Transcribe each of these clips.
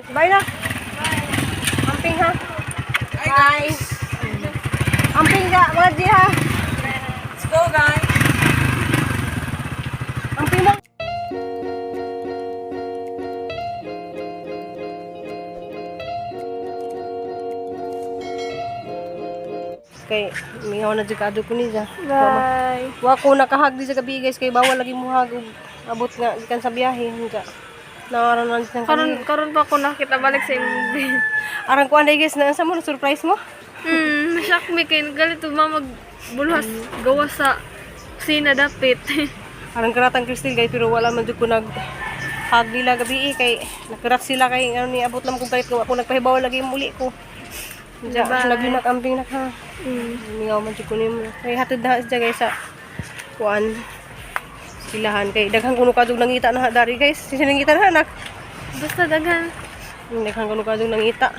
Bye na. Amping ha. Bye. Amping ka, mga G ha. Let's go, guys. Amping mo. Kay mingaw na jud kaadto ko niya. Bye. Wa ko nakahag di sa gabi, guys, kay bawal lagi mo hag ug abot nga gikan sa biyahe nga. Nawaran na siya Karon karon pa ako nakita balik sa imong bed. Arang kuan day, guys, na sa mo na surprise mo? Shock me kay galit mama magbulhas gawas sa kusina dapit. Arang karatang Crystal, guys, pero wala man jud ko nag hag nila gabi eh, kay nakarat sila kay ano ni abot lang kung kalit ko ako nagpahibaw lagi muli ko. Diya, lagi nakamping na ka. Mingaw man jud ko nimo. Kay hatid na siya, guys, sa kuan silahan kay daghang kuno kadug nangita na dari, guys. Sino nangita na anak? Basta daghan. Daghang kuno kadug nangita.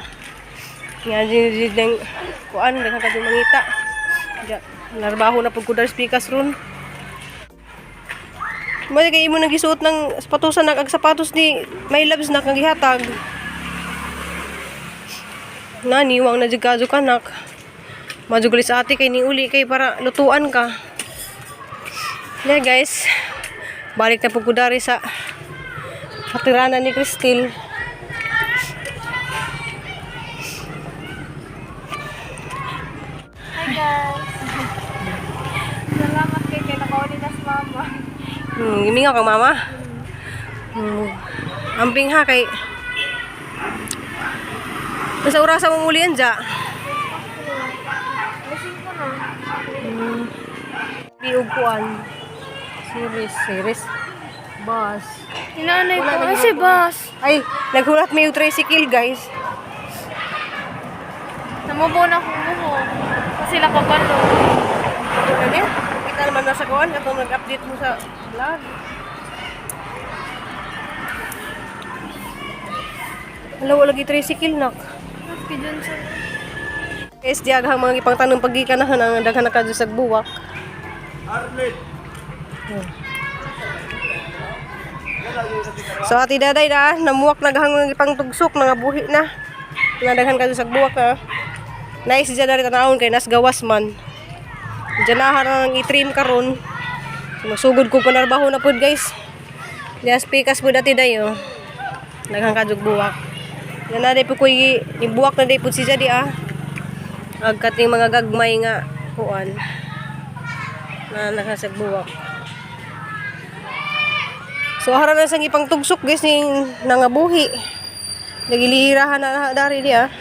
Nga din din kuan daghang kadug nangita. Diya, narbaho na pud ko dari pikas ron. May kay imo nang gisuot ng sapatusan nag ag sapatos ni My Loves na kang gihatag. Naniwang na jud kadto kanak. Majugali sa ate kay ni uli kay para lutuan ka. Yeah, guys. Balik na po ko dari sa hatiranan ni Christine. Hi, guys. Salamat kay kay nakauli na si mama. Gimingaw kang mama. Amping ha kay Nasa orasa mo muli yan dya. Lasing ko na. Biug kuan. Series, series. Bus. Inaanay ko. Ay, si boss. Ay, naghulat may tricycle, guys. Namubo na akong buhok. Kasi nakabalo. Ano niya? Kita naman na sa kuan atong nag-update mo sa vlog. Hello, wala lagi tricycle nak. Kay Johnson. Guys, di aghang mga ipangtanong pagikanahan ang daghan na kadyo sa buwak. So ati daday na, namuwak na gahang mga ipangtugsok, nga buhi na. Nga daghan kadyo sa buwak na. Nice dyan dari tanawon kay nas gawas man. Diyan na harang i-trim karon. So, masugod ko panarbaho na pud, guys. Diyan pikas pud ati dayo. Daghang kadyog buwak. Yan na day po koy ibuwak na day pud siya di ah. Agkat yung mga gagmay nga kuan na nakasagbuwak. So hara na sang ipang tugsok, guys, ning nangabuhi. Nagilihirahan na dari di ah.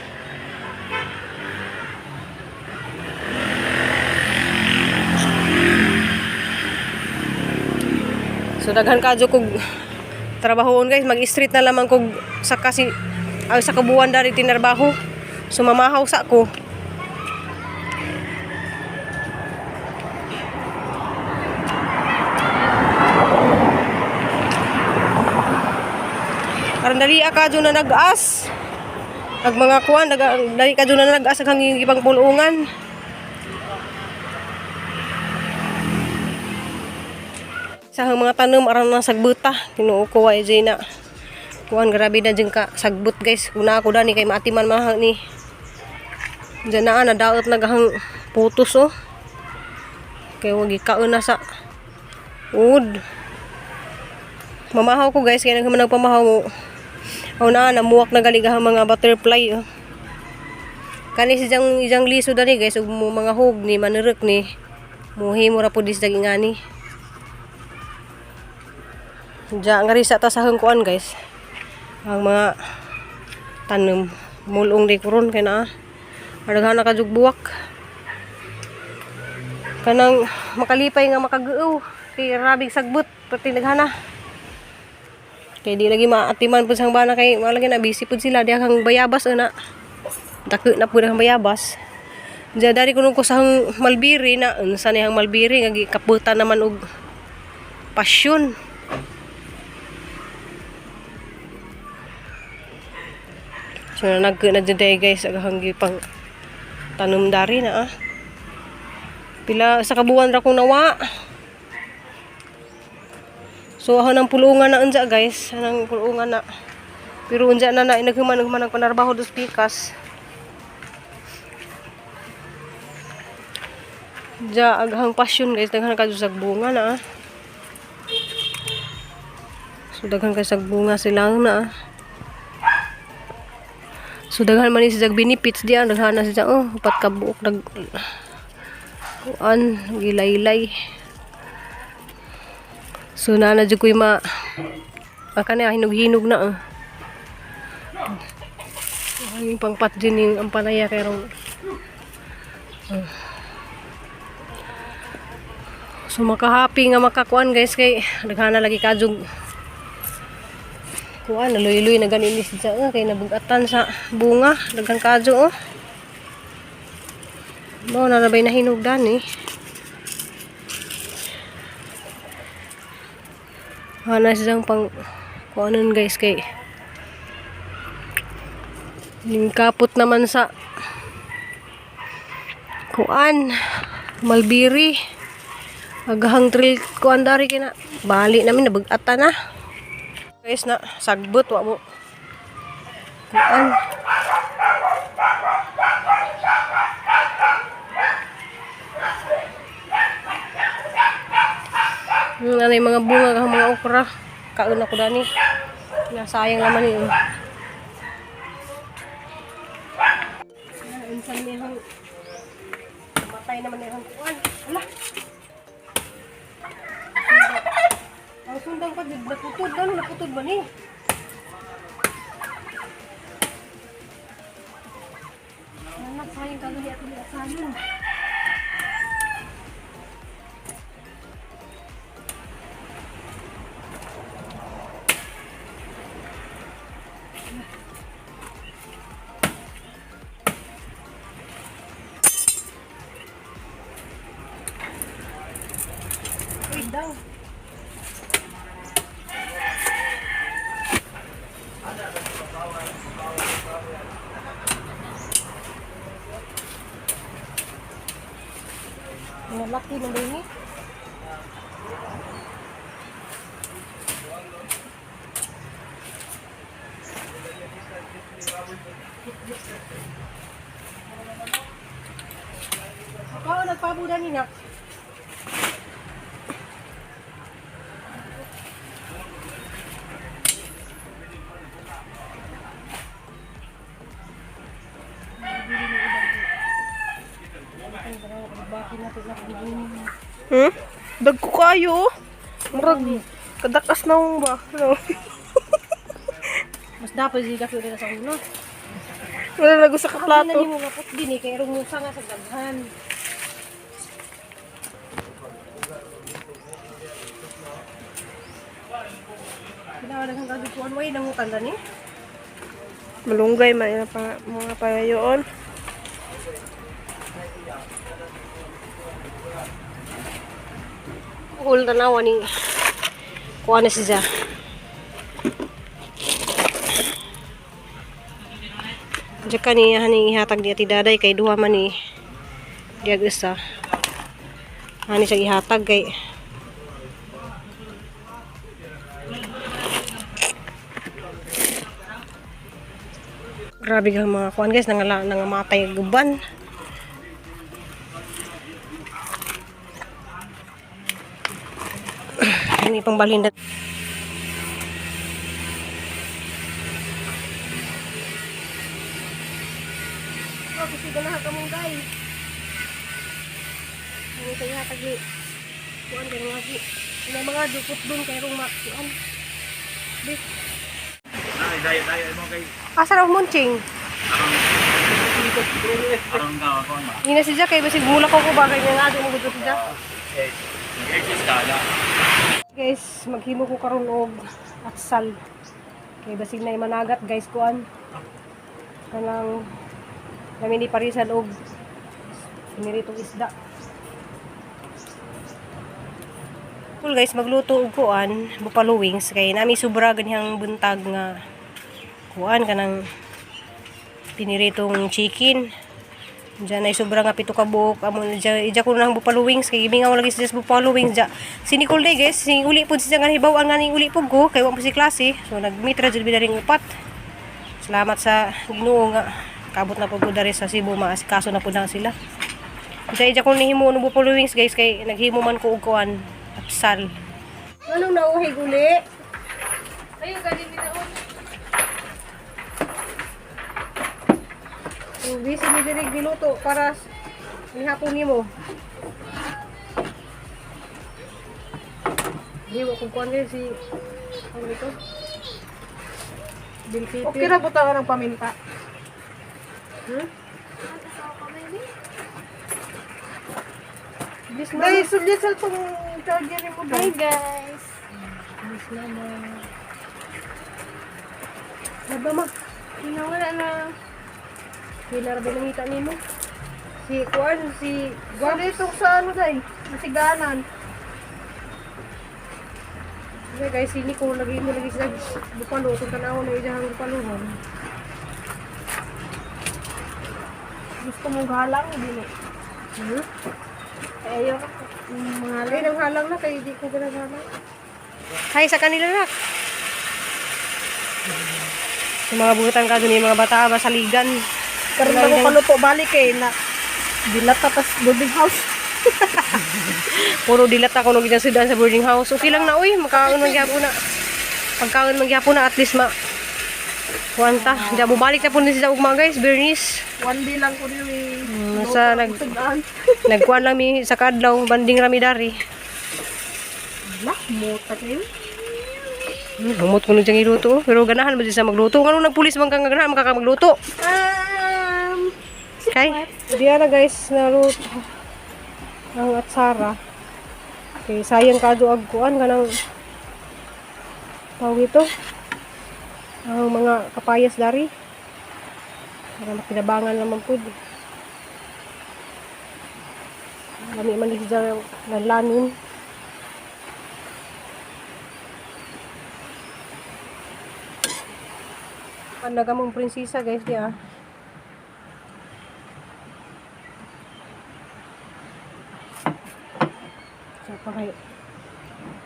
So daghan kadyo kog trabahoon, guys, mag-street na lamang kog sa kasi ay, sa kabuan dari tinarbaho. So mamahaw sa ko. Karon dali ka na nag-as. Ag mga kuan dali ka na nag-as ang hanging ibang pulungan. Sa hang mga tanom aran na sagbuta, Ginoo ko wa jay na. Kuan grabe na jud ka sagbot, guys. Una ako dani kay maatiman man ni. Diyan na nadaot na gahang putos oh. Kay wag gikaon na sa ud. Mamahaw ko, guys, kaya nagman nagpamahaw mo. Oh na, namuwak na galigahang mga butterfly oh. Kani si jang ijang liso dani, guys, ug mo mga hog ni manurek ni. Muhimo ra pud dis ingani. Diya nga risa ta sa hangkuan, guys. Ang mga tanom mulong di kuron kay naa. Daghan na kadjug buwak. Kanang makalipay nga makagaaw kay rabig sagbot pati naghana. Kay di lagi maatiman pud sang bana kay wala lagi na busy pud sila diha kang bayabas ana. Dako na pud ang bayabas. Diya dari kuno ko sa hang malbiri na unsa ni hang malbiri nga gikaputan naman og pasyon. So nag na dyan tayo, guys, aghang pang tanom dari na ah. Pila sa kabuan ra kong nawa. So ako ng pulungan na unsa, guys, anang pulungan na. Pero unja na na naghuman naghuman ang panarbaho dos pikas. Ja aghang passion guys, daghan ka sa bunga na ah. So daghan kay sag bunga silang na ah. So daghan man ni siya benefits diyan, daghan na siya oh, upat ka buok nag kuan gilaylay. So nana jud ko'y ma kani hinog-hinog na oh. Ay, yung pangpat din yung ampalaya kay rong. Oh. So makahappy nga makakuan guys kay daghan na lagi kajug kuan naluy-luy na ganin ni siya kay nabugatan sa bunga daghan kadyo oh. Mao na nabay nahinugdan eh. Ana siyang pang kuanon guys kay yung kapot naman sa kuan malbiri aghang trail kuan dari kina bali namin nabugatan na guys na sagbot wa mo kuan. Ano yung mga bunga kang mga okra. Kaon ako dani. Nasayang naman yun. Insan niyang matay naman niyang kuan. Ala. Ang sundang pa, naputod. Ano naputod ba ni? Anak, sayang kami ni Ate Sayon. Uy, daw. Malaki ng baby. Ikaw, nagpabuda ni nak. Dagko kayo. Murag kadakas na mo ba? No. Mas dapat sila ko sa uno. Wala na gusto ka Plato. plato. Ano mo nga din eh, kay rumusa nga sa daghan. Kailangan ng kagikuan, way nangutan ni. Malunggay man ina pa mga palayoon. Ul tanawa ni kuha na siya. Diyan ka niya haning ihatag ni Ate Daday kay duha man ni diag isa. Hani siya ihatag kay grabe ka mga kuan guys, nangala nangamatay guban. Ini pangbalhin na. Oh, kasi ganahan ka mong guys. Ano sa iya tagi. Kuan kay mga gi. May mga dukot dun kay rong makuan. Di. Ay, dayo, dayo mo kay Asa raw munching? aron ka ako ma. Ina si Jack kay basig mula ko ko ba kay nga mo gud si Jack. Eh, exercise ka na. Guys, maghimo ko karon og atsal. Kay basig na managat guys kuan. Kanang nami ni parisan og piniritong isda. Cool guys, magluto og kuan, buffalo wings kay nami sobra ganihang buntag nga kuan kanang piniritong chicken. Diyan ay sobra nga pito ka buok amo ija ija ko nang buffalo wings kay gimingaw lagi siya sa buffalo wings ja. Si Nicole day guys, si uli pud siya nga hibaw-an nga ning uli pud ko kay wa po si klase. So nagmitra jud bida ring upat. Salamat sa Ginoo nga kabot na po ko dari sa Cebu, maasikaso na po na sila. Sa ija kong nihimo no buffalo wings guys kay naghimo man ko og kuan atsal. Anong nauhi guli? Ayun, galing nila. Busy mi diri giluto para nihapon nimo. Di wa kung kuan guys si ano ito? Bell pepper. Okay ra butangan ng paminta. Hmm? Bis Dai sulit sa tong charger mo Hi dai. guys. Bis mama. Laba ma. Nawala na. Pila ra ba nangita nimo? Si kuan si Guan itong sa ano dai, masiganan. Okay guys, si Nico lagi mo lagi sila bupalo kung tanaw na iyang bupalo ron. Gusto mong halang dili. Hmm? Ay ayaw mga Ay, nang halang na kay di ko ganang halang. Hi sa kanila nak. Sa mga butan ka dun yung mga bata masaligan. Karon na ko kaluto balik kay na dilata tas boarding house. Puro dilat ako nung ginasudan sa boarding house. Okay lang na uy, makaon man gyapon na. Pagkaon man gyapon na at least ma kuanta. Diya bumalik na po ni sila ugma guys, Bernice. One day lang ko diri. Sa nag nagkuan lang mi sa kadlaw, banding rami dari. Lah mo ta kayo. Humot ko nung siyang iluto. Pero ganahan ba siya magluto? Ngano nagpulis man kang ganahan man ka ka magluto? Kay, diya na guys, naluto ang atsara. Okay, sayang ka ag kuan kanang tawag ito. Ang mga kapayas dari. Para makinabangan naman po. Lami man di siya lanlanin. Panaga mong prinsesa guys diya. So pa kayo.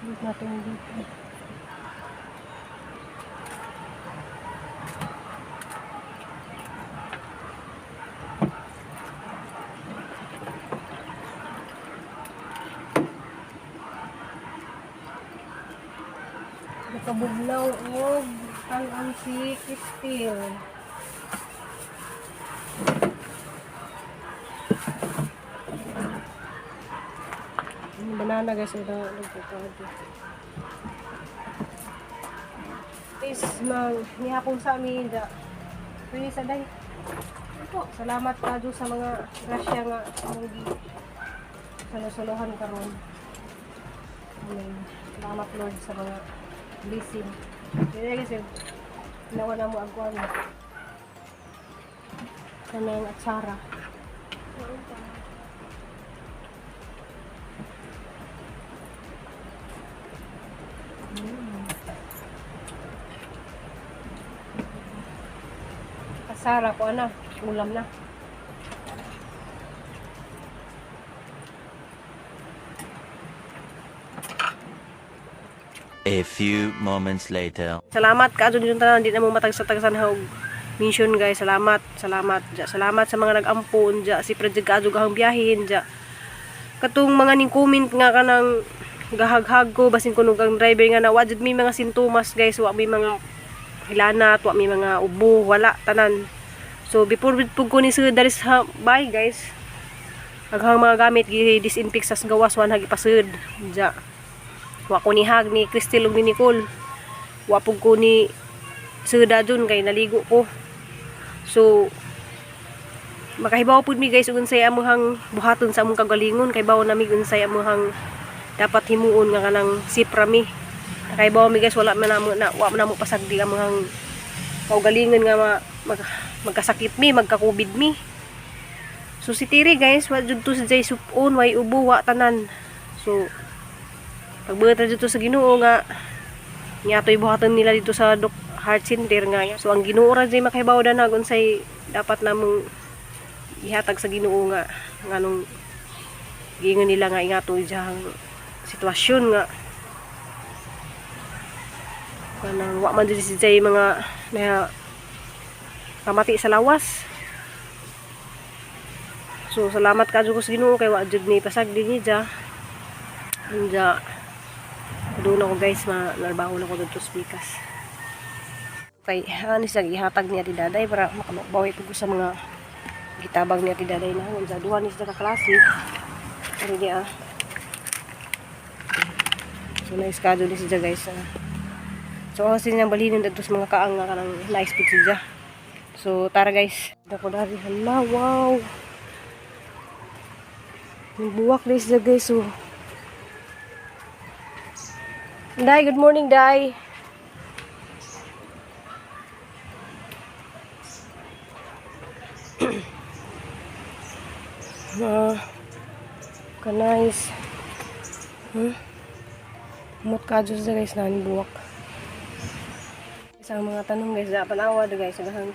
Dito natin dito. Nakabugnaw og ang si Kistil. Yung banana guys, ito nagkakaado. Is mang nihapon sa amin da. Pwede sa day. Po, salamat kadyo sa mga grasya nga among gi salo-salohan karon. Amen. Salamat Lord sa mga blessing. Dili guys, nawala mo ang kuan. Kanang atsara. Kasara ko ana, ulam na. A few moments later. Salamat ka dun yung tanan di na mo matagsa-tagsan hog mission guys. Salamat, salamat. Ja, salamat sa mga nag-ampon ja si Fred kaadto gahang biyahin ja. Katong mga ning comment nga kanang gahaghag ko basin kuno ang driver nga na wa jud may mga sintomas guys, wa may mga hilanat, wa may mga ubo, wala tanan. So before pug ko ni sud dari sa bye guys. Aghang mga gamit gi-disinfect sa gawas wan hagi pasud. Ja. Wa ko ni hag ni Cristel ug ni Nicole. Wa pug ko ni suda dun kay naligo ko. So makahibaw pud mi guys ug unsay amuhang buhaton sa among kagalingon kay bawo nami unsay amuhang dapat himuon nga kanang sipra mi. Kay bawo mi guys wala man namo na wa man namo pasagdi ang amuhang kaugalingon nga magkasakit mi, magka-COVID mi. So si Tiri guys, wa jud to si Jay supon, way ubo, wa tanan. So pagbuhat na jud to sa Ginoo nga nga atoy buhaton nila dito sa Doc Heart Center nga. So ang Ginoo ra jay makahibaw na unsay dapat namong ihatag sa Ginoo nga nganong giingon nila nga ingatoy diyang sitwasyon nga kanang wa man jud si Jay mga na Pamati sa lawas. So salamat ka ko sa Ginoo kay wa jud ni pasag din niya. Anja doon ako guys, manarbaho na ko dito sa Pikas. Kay ani siya gihatag niya ti daday para makabawi pud ko sa mga gitabang niya ti daday na unsa duha ni siya ka klase. Ari niya. So nice kado ni siya guys. Ah. So ako siya balinin dito sa mga kaang nga kanang nice pud siya. So tara guys. Dako dari hala wow. Buwak guys siya guys oh. Day, good morning, Day. Ah, ka-nice. Umot ka dyan sa guys, nani buwak. Isang mga tanong guys, dapat awa do guys, daghang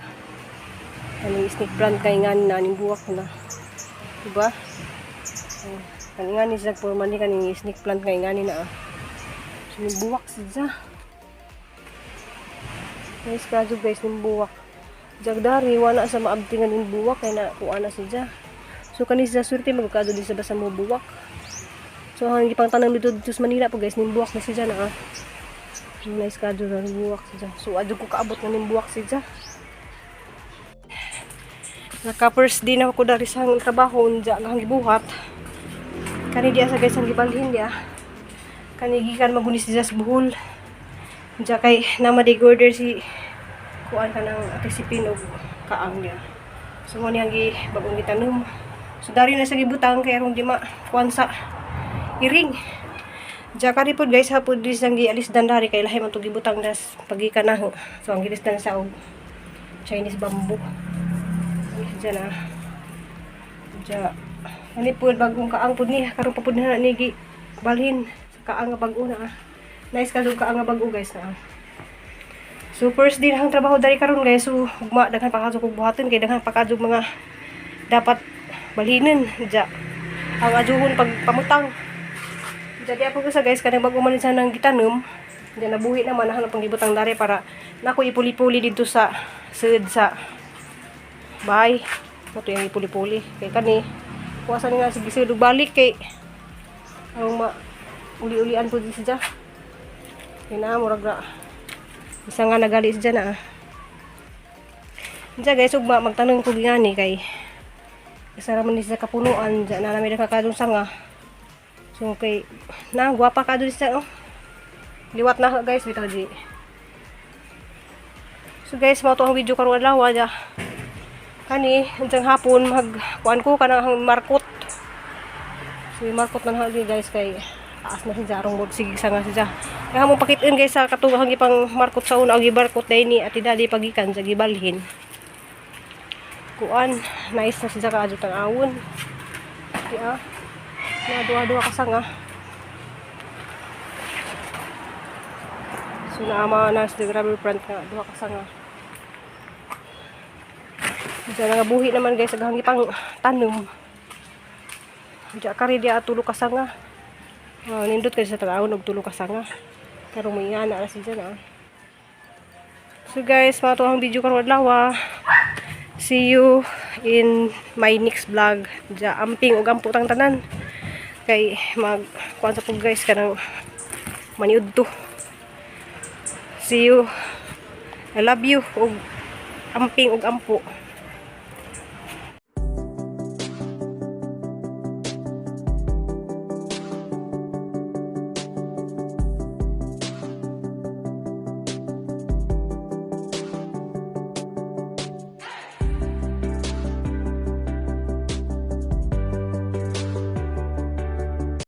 kaning snake plant kay ngani naning buwak na. Diba? Oh, kaning ngani sa forma ni kaning snake plant kay ngani na. Ah. So, ning buwak siya. Nice kadyo guys, ning buwak. Jagdari, wala sa maabti nga ning buwak kay na kuha na siya. So kani siya swerte magkado din sa basa mo buwak. So ang gipang tanong dito dito sa Manila po guys, ning buwak na siya na ah. Nice kadyo na ning buwak siya. So adyo ko kaabot nga ning buwak siya. Naka first day na ako dari sa trabaho unja ang gibuhat. Kani diya sa guys ang gibalhin diya. Kani gikan magunis siya sa buhol. Unja kay nama di order si kuan ka ng atisipin og kaang niya. So mo niyang gi bagong gitanom. So dari na sa gibutang kay aron di ma kuan sa iring. Diya kari pod guys hapod di sang gialis dandari kay lahi man to gibutang das pagikan na ho. So ang gilisdan sa og Chinese bamboo. Diyan na. Diya. Ani pod bagong kaang pod ni karon pa pod na ni gi balhin sa kaang nga bag-o na. Ah. Nice ka kaang nga bag-o guys na. Ah. So first din ang trabaho dari karon guys. So ugma daghan pa kadto kog buhaton kay daghan pa kadto mga dapat balhinon diya. Ang ajuhon pag pamutang. Diya di ako sa guys kanang bag-o man sa nang gitanom. Diya nabuhi naman nahanap pang gibutang dari para nako ipuli-puli dito sa sud sa bahay. Mo to yung ipuli-puli kay kani kuwasan nga sige sud balik kay ang ma uli-ulian po di siya. Kay na murag ra isa nga nagali siya na ah. Diya guys, ugma magtanong ko gani kay isa ra man ni siya kapunuan diya na namin nakakadong sanga. So kay na gwapa ka dun siya oh. Liwat na guys bitaw di. So guys, mao to ang video karon adlaw diya. Kani unsang hapon mag kuan ko kanang markot. So yung markot man hagi guys kay taas na siya arong bod sige sanga siya. Kaya mo pakitin guys sa katugahang ipang markot sa una og gibarkot dai ni ati dali pagikan sa gibalhin. Kuan, nice na siya kaadto tang awon. Di ah. Na duha-duha ka sanga. So naama na sa rubber plant nga duha ka sanga. Diyan nga buhi naman guys aghang ipang tanom. Diya kari diya tulo ka sanga. Ah, nindot kay sa tan-awon og tulo ka sanga. Pero may nga na siya na. So guys, mga to ang video karon adlaw. Ah. See you in my next vlog. Diya amping ug ampo tang tanan. Kay mag kuan sa pug guys kanang maniud to. See you. I love you ug amping ug ampo.